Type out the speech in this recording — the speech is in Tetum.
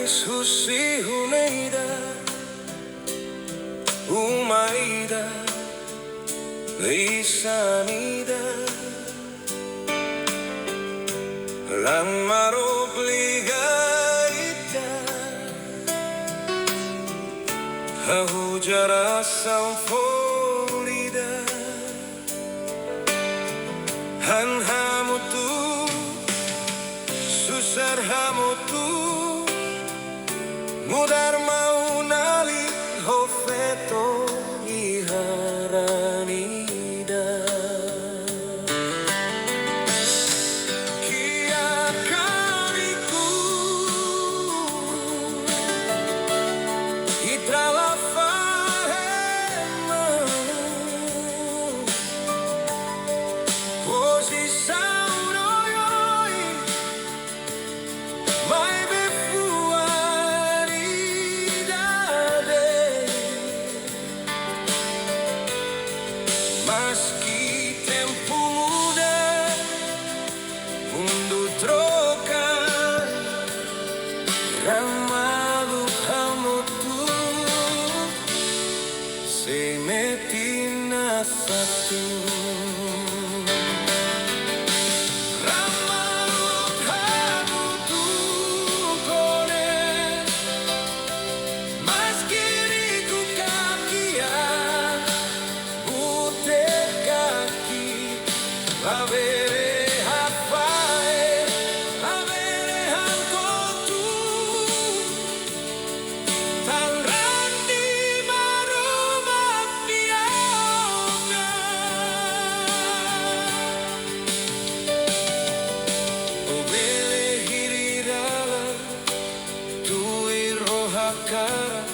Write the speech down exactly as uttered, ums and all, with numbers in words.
Husi hune ida, uma ida, lisan ida, Raan Maromak liga ita, hahú jerasaun foun ida. Han hamutuk, susar hamutuk, mudar maun-alin ho feto iha raan ida. Kiak ka riku'u, ita la fahe malu. Pozisaun oioin, maibé fuan ida de'it. Maski tempu muda, mundu troka, raan maluk hamutuk sei metin nafatu. Raan maluk hamutuk ko'alia, maski riku'u ka kiak, bute kaki, labele hafahe, labele han kotuk. Tan raan di Maromak nia oan. Ó bele hili dalan, tuir ó hakarak,